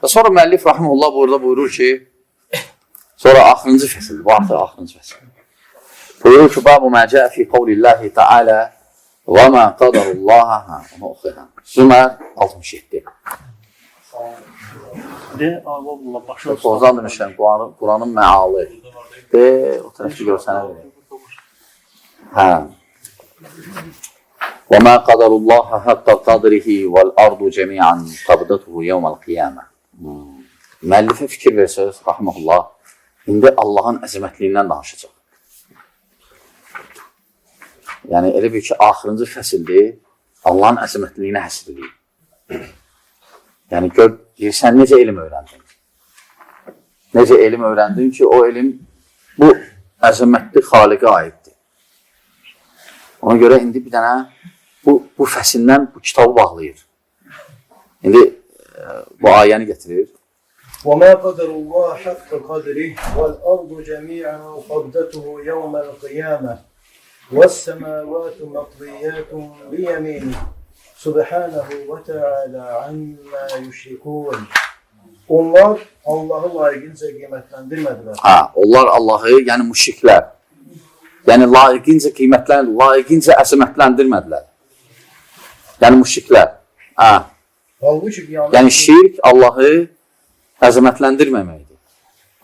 Və sonra müəllif rahimehullah burada buyurur ki, sonra axırıncı fəsildir, bu artıq axırıncı fəsil. Buyurur ki, babu mə cəə fi qavlillahi teala və mə qadarullaha, hə, onu oxuyuram. Zümər 67. De, Allah başına Tozdan demişəm, Quranın məalı. De, o tərəfdə görsənə verir. Hə. Və mə qadarullaha haqqa qadrihi vəl-ardu cəmi'an qabdatuhu yevməl qiyamə. Müəllifə fikir versəniz, rahimehullah, indi Allahın əzəmətliyindən danışacaq. Yəni, elə bir ki, axırıncı fəsildir, Allahın əzəmətliyinə həsr eləyir. Yəni, gör, deyir, sən necə elm öyrəndin? Necə elm öyrəndin ki, o elm bu əzəmətli xaliqə aiddir. Ona görə indi bir dənə bu fəsildən bu kitabı bağlayır. İndi bu ayəni gətirir. وما قدر الله حق قدره والأرض جميعا قبضته يوم القيامة والسماوات مطويات بيمينه سبحانه وتعالى عما يشركون. Onlar Allah'ı layiqincə qiymətləndirmədilər. Ha, onlar Allahı, yəni müşriklər, yəni layiqincə qiymətlən, layiqincə əzəmətləndirmədilər. Yəni müşriklər. Ha, Halbuki qiyamət yəni şirk Allahı əzəmətləndirməməkdir.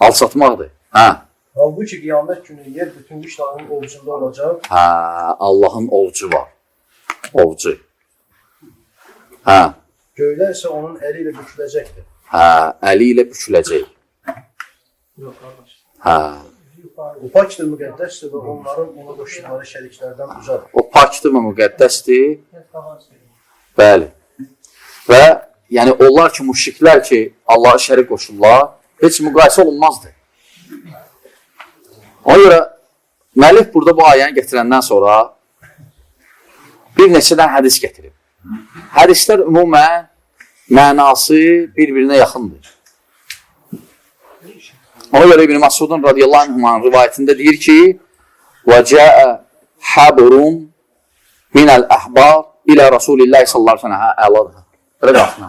Alçatmaqdır. Ha. Halbuki qiyamət günü yer bütünlüklə onun ovcunda olacaq. Ha, Allahın ovcu var. Ovcu. Ha, Göylər isə onun əli ilə büküləcəkdir. hə, əli ilə büküləcək. Yox, qardaş. Hə, O pakdır, müqəddəsdir və onların ona qoşduqları şəriklərdən ucadır. O pakdır və müqəddəsdir. Bəli. Və yəni onlar ki, müşriklər ki, Allaha şərik qoşurlar, heç müqayisə olunmazdı. Ona görə müəllif burada bu ayəni gətirəndən sonra bir neçə dənə hədis gətirib. Hədislər ümumən mənası bir-birinə yaxındır. Ona görə İbn Masudun radiyallahu anh'ın rivayətində deyir ki: "Və cəə habrun minəl əhbar ilə Rasulillahi sallallahu əleyhi və səlləm." Hə, əladır. Belə qalsın.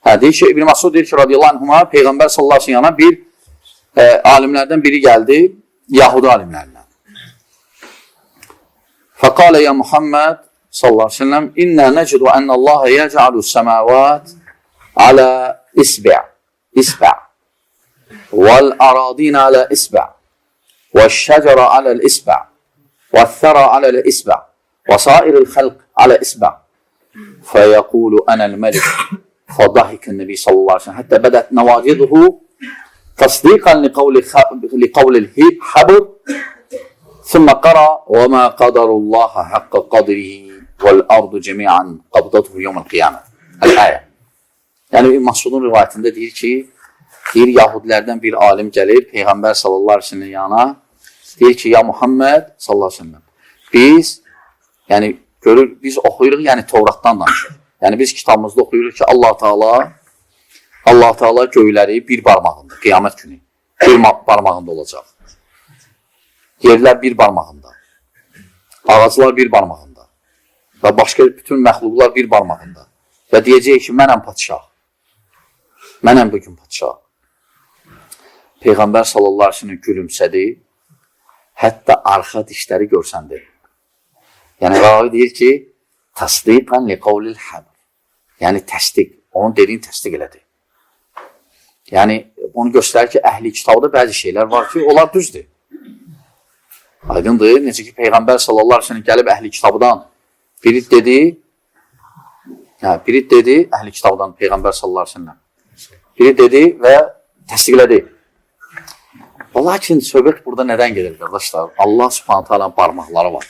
Hə, deyir ki, İbn Masud deyir ki, radiyallahu anhuma Peyğəmbər sallallahu əleyhi və səlləm yanına bir alimlərdən biri gəldi, Yahudi alimlərindən. Fəqalə ya Muhammed sallallahu əleyhi və səlləm, "İnna necidu enne Allah yec'alu semavat ala isbi' isba' vel aradin ala isba' ve'ş-şecera ala isba' ve'th-thara ala isba' ve sairil halq ala isba'." فيقول أنا الملك. فضحك النبي صلى الله عليه وسلم حتى بدأت نواجذه تصديقا لقول الحبر، ثم قرأ: وما قدر الله حق قدره والأرض جميعا قبضته يوم القيامة الآية. Yəni İbn Masudun rivayətində deyir ki, deyir Yahudilərdən bir alim gəlir Peyğəmbər sallallahu əleyhi və səlləm yanına, deyir ki, ya Muhammed sallallahu əleyhi və səlləm, biz yəni görür, biz oxuyuruq, yəni Tövratdan danışır. Yəni biz kitabımızda oxuyuruq ki, Allah Teala göyləri bir barmağında qiyamət günü bir barmağında olacaq. Yerlər bir barmağında. Ağaclar bir barmağında. Və başqa bütün məxluqlar bir barmağında. Və deyəcək ki, mənəm padşah. Mənəm bugün padşah. Peyğəmbər sallallahu əleyhi və səlləm gülümsədi. Hətta arxa dişləri görsəndi. Yəni ravi deyir ki, tasdiqan li qavlil habr. Yəni təsdiq, onun dediyini təsdiq elədi. Yəni onu göstərir ki, əhli kitabda bəzi şeylər var ki, onlar düzdür. Aydındır. Necə ki Peyğəmbər sallallahu əleyhi və səlləm gəlib əhli kitabdan biri dedi, hə, biri dedi əhli kitabdan Peyğəmbər sallallahu əleyhi və səlləm. Biri dedi və təsdiqlədi. Və lakin söhbət burada nədən gedir, qardaşlar? Allah Subhanahu taalanın barmaqları var.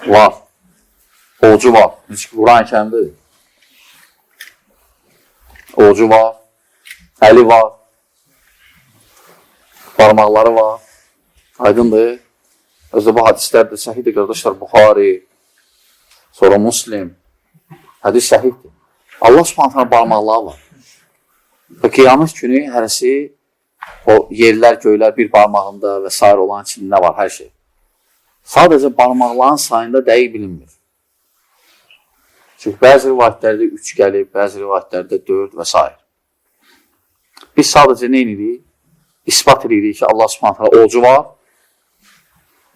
Var. Ovucu var. Necə ki Quran-ı Kərimdədir. Ovucu var. Əli var. Barmaqları var. Aydındır. Özdə bu hadislər də səhihdir, qardaşlar. Buxari, sonra Muslim. Hədis səhihdir. Allah Subhanahu taala barmaqları var. Və qiyamət günü hərəsi o yerlər, göylər bir barmağında və sair olan içində var hər şey. Sadəcə barmaqların sayında dəqiq bilinmir. Çünki bəzi rivayətlərdə 3 gəlib, bəzi rivayətlərdə 4 və s. Biz sadəcə nə edirik? İspat edirik ki, Allah Subhanahu taala ocu var.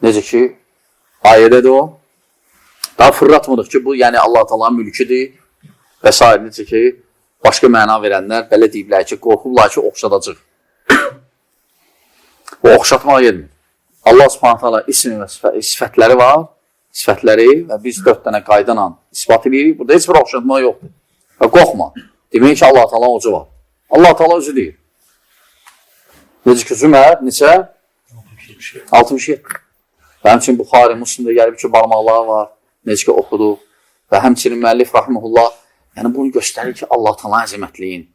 Necə ki, ayədədir o. Daha fırlatmırıq ki, bu yəni Allah Taala'nın mülküdür və s. Necə ki, başqa məna verənlər belə deyiblər ki, qorxublar ki, oxşadacaq. Bu oxşatmağa gelmir. Allah Subhanahu taala ismi və sifətləri var, sifətləri və biz 4 dənə qayda ilə isbat edirik. Burada heç bir oxşatma yoxdur. Və qorxma. Demək ki, Allah Taala ocu var. Allah Taala özü deyir. Necə ki, Zümər neçə? 67. Və həmçinin Buxari, Müslimdə gəlib ki, barmaqları var. Necə ki, oxuduq. Və həmçinin müəllif rahimehullah, yəni bunu göstərir ki, Allah Taala əzəmətliyin.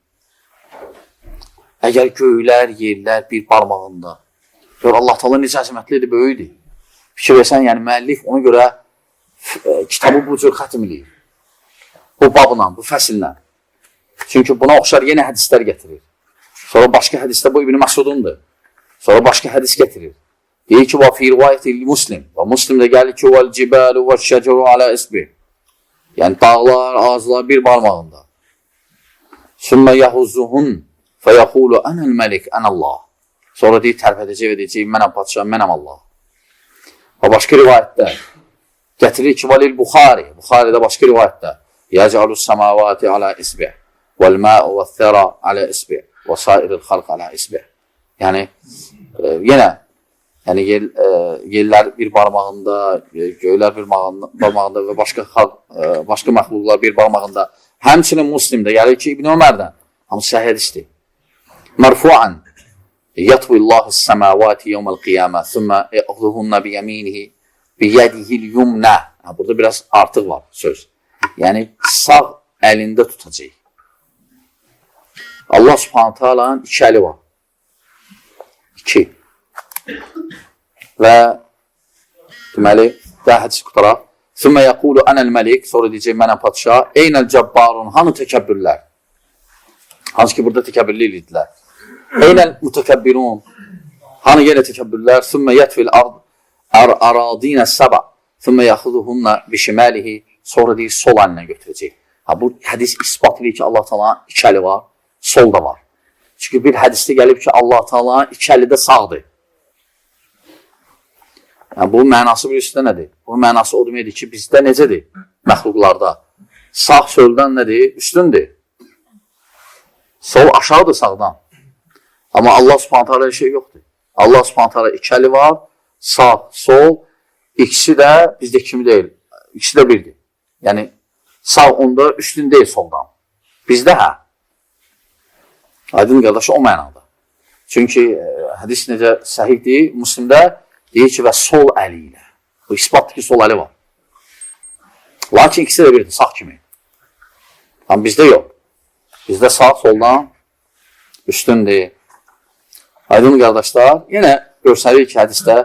Əgər göylər, yerlər bir barmağında. Gör, Allah Taala necə əzəmətlidir, böyükdür. Fikir versən, yəni müəllif ona görə kitabı bu cür xətm eləyir. Bu babla, bu fəsillə. Çünki buna oxşar yenə hədislər gətirir. Sonra başqa hədisdə bu İbn Məsudundur. Sonra başqa hədis gətirir. Deyir ki, və fi rivayəti Muslim. Və Muslimdə gəlir ki, vəl cibəlu və şəcəru alə isbi. Yəni dağlar, ağaclar bir barmağında. Sümmə yəhuzzuhun fəyəxulu ənəl məlik, ənəllah. Sonra deyir, tərpədəcək və deyəcək, mənəm padşah, mənəm Allah. Və başqa rivayətdə gətirir ki, valil Buxari. Buxaridə başqa rivayətdə yəcəlu səmavati alə isbi vəl-mə'u vəl-thəra alə isbi və sairil xalq alə isbi. Yəni, yenə yəni yerlər bir barmağında, göylər bir barmağında və başqa xalq, başqa məxluqlar bir barmağında. Həmçinin Müslimdə gəlir ki, İbn Ömərdən, hamısı səhih hədisdir. Mərfu'an yatvillahu s-semavati yevməl qiyamə thumma ya'khudhuhunna biyaminihi biyədihil yumna. Ha, burada biraz artıq var söz. Yəni sağ əlində tutacaq. Allah Subhanahu taala'nın iki əli var. İki. Və deməli, daha hədis qutaraq. Thumma yaqulu ana'l məlik, sonra deyəcək mənəm padşah. Eynəl cəbbarun, hanı təkəbbürlər? Hansı ki burada təkəbbürlü edirdilər. Eynəl mütəkəbbirun, hanı yenə təkəbbürlər? Thumma yətfil ard aradinə səba, thumma yaxuduhunna bişimalihi, sonra deyir sol əlinə götürəcək. Ha, bu hədis isbat edir ki, Allah Taala'nın iki əli var, sol da var. Çünki bir hədisdə gəlib ki, Allah Taala'nın iki əli də sağdır. Yəni, bunun mənası bilirsiniz nədir? Bunun mənası o deməkdir ki, bizdə necədir məxluqlarda? Sağ soldan nədir? Üstündür. Sol aşağıdır sağdan. Amma Allah Subhanahu taala şey yoxdur. Allah Subhanahu taala iki əli var, sağ, sol, ikisi də bizdə kimi deyil. İkisi də birdir. Yəni sağ onda üstün deyil soldan. Bizdə hə. Aydın qardaş o mənada. Çünki hədis necə səhihdir, Müslimdə deyir ki, və sol əli ilə. Bu isbatdır ki, sol əli var. Lakin ikisi də birdir, sağ kimi. Amma bizdə yox. Bizdə sağ soldan üstündür. Aydın qardaşlar, yenə görsənir ki, hədisdə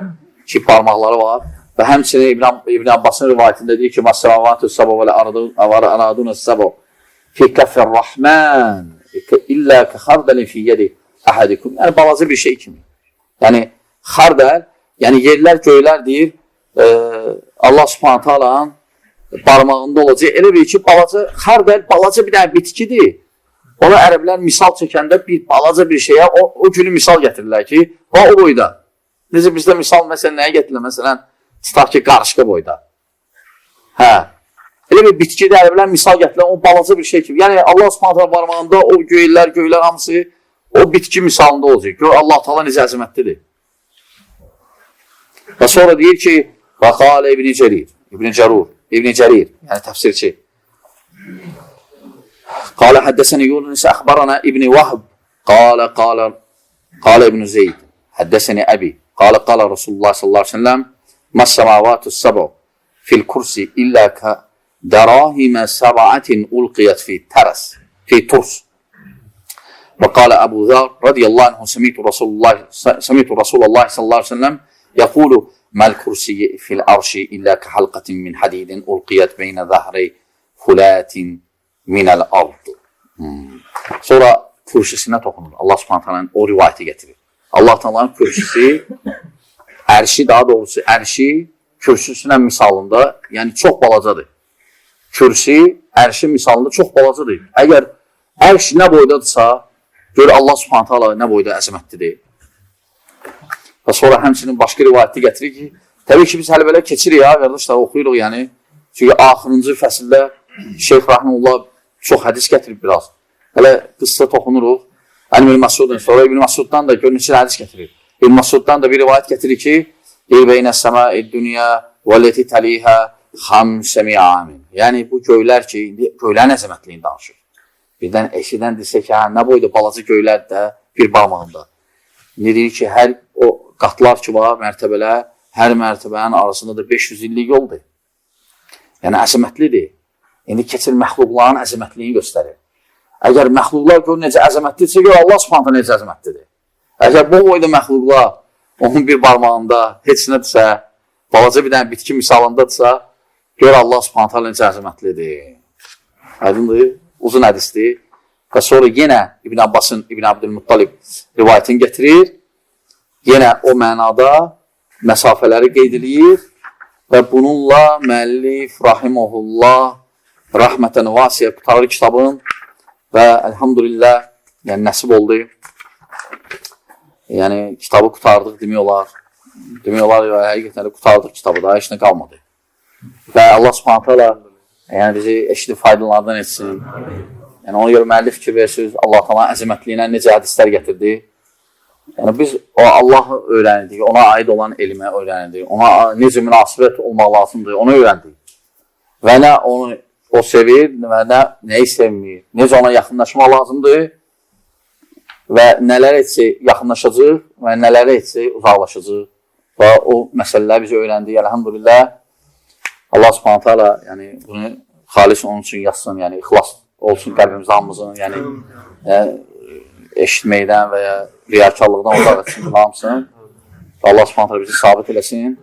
ki, barmaqları var və həmçinin İbn Abbasın rivayətində deyir ki, Məsəlavatü səbu və əradunə səbu fi kəffir rəhmən illə kə xardəlin fi yedi əhədikum. Yəni, balaca bir şey kimi. Yəni, xardəl, yəni yerlər, göylər deyir, Allah Subhanahu taalanın barmağında olacaq. Elə bil ki, balaca, xardəl balaca bir dənə bitkidir. Ona ərəblər misal çəkəndə bir balaca bir şeyə o günü misal gətirirlər ki, o boyda. Necə bizdə misal məsələn nəyə gətirirlər? Məsələn, tutaq ki, qarışqa boyda. Hə. Elə bir bitkidə ərəblər misal gətirirlər, o balaca bir şey kimi. Yəni Allah Subhanahu taala barmağında o göylər, göylər hamısı o bitki misalında olacaq. Gör Allah Taala necə əzəmətlidir. Və sonra deyir ki, və qalə İbn Cərir, İbn Cərur, İbn Cərir, yəni təfsirçi. قال حدثني يونس أخبرنا ابن وهب قال قال قال ابن زيد حدثني أبي قال قال رسول الله صلى الله عليه وسلم ما السماوات السبع في الكرسي إلا كدراهم سبعة ألقيت في ترس في ترس. وقال أبو ذر رضي الله عنه سمعت رسول الله صلى الله عليه وسلم يقول ما الكرسي في العرش إلا كحلقة من حديد ألقيت بين ظهري فلاة minəl ard. Sonra kürsüsünə toxunur. Allah Subhanahu taalanın o rivayəti gətirir. Allah Taala'nın kürsüsü, ərşi, daha doğrusu ərşi kürsüsünə misalında, yəni çox balacadır. Kürsi ərşin misalında çox balacadır. Əgər ərş nə boydadırsa, gör Allah Subhanahu taala nə boyda əzəmətlidir. Və sonra həmçinin başqa rivayətdə gətirir ki, təbii ki, biz hələ belə keçirik ya, qardaşlar, oxuyuruq yəni. Çünki axırıncı fəsildə Şeyx Rahimullah çox hədis gətirib biraz. Hələ qıssa toxunuruq. Yəni İbn Məsudun, sonra İbn Məsuddan da gör neçə hədis gətirir. İbn Məsuddan da bir rivayət gətirir ki, deyir beynə səma dünya və leti təlihə xamsəmi amin. Yəni bu göylər ki, indi göylərin əzəmətliyini danışır. Birdən eşidən desə ki, hə, nə boyda balaca göylər də bir barmağında. İndi deyir ki, hər o qatlar ki var, mərtəbələr, hər mərtəbənin arasında da 500 illik yoldur. Yəni əzəmətlidir. İndi keçir məxluqların əzəmətliyini göstərir. Əgər məxluqlar gör necə əzəmətlidirsə, gör Allah Subhanahu taala necə əzəmətlidir. Əgər bu boyda məxluqlar onun bir barmağında heç nədirsə, balaca bir dənə bitki misalındadırsa, gör Allah Subhanahu taala necə əzəmətlidir. Aydındır? Uzun hədisdir. Və sonra yenə İbn Abbasın İbn Abdülmuttalib rivayətini gətirir. Yenə o mənada məsafələri qeyd eləyir və bununla müəllif rahimehullah rahmətən vasiyə qutarır kitabın və elhamdülillah yəni nəsib oldu. Yəni kitabı qurtardıq demək olar. Demək olar ya, həqiqətən də qurtardıq kitabı da, heç nə qalmadı. Və Allah Subhanahu taala yəni bizi eşidib faydalardan etsin. Yəni ona görə müəllif fikir versiniz, Allah Taala əzəmətliyinə necə hədislər gətirdi. Yəni biz o Allahı öyrəndik, ona aid olan elmə öyrəndik, ona necə münasibət olmaq lazımdır, onu öyrəndik. Və nə onu o sevir və nə nəyi sevmir, necə ona yaxınlaşmaq lazımdır və nələr etsək yaxınlaşacaq və nələr etsək uzaqlaşacaq. Və o məsələləri biz öyrəndik, elhamdülillah. Allah Subhanahu taala yəni bunu xalis onun üçün yazsın, yəni ixlas olsun qəlbimizdə hamımızın, yəni eşitməkdən və ya riyakarlıqdan uzaq etsin hamısını. Və Allah Subhanahu taala bizi sabit eləsin.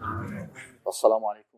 Assalamu aleykum.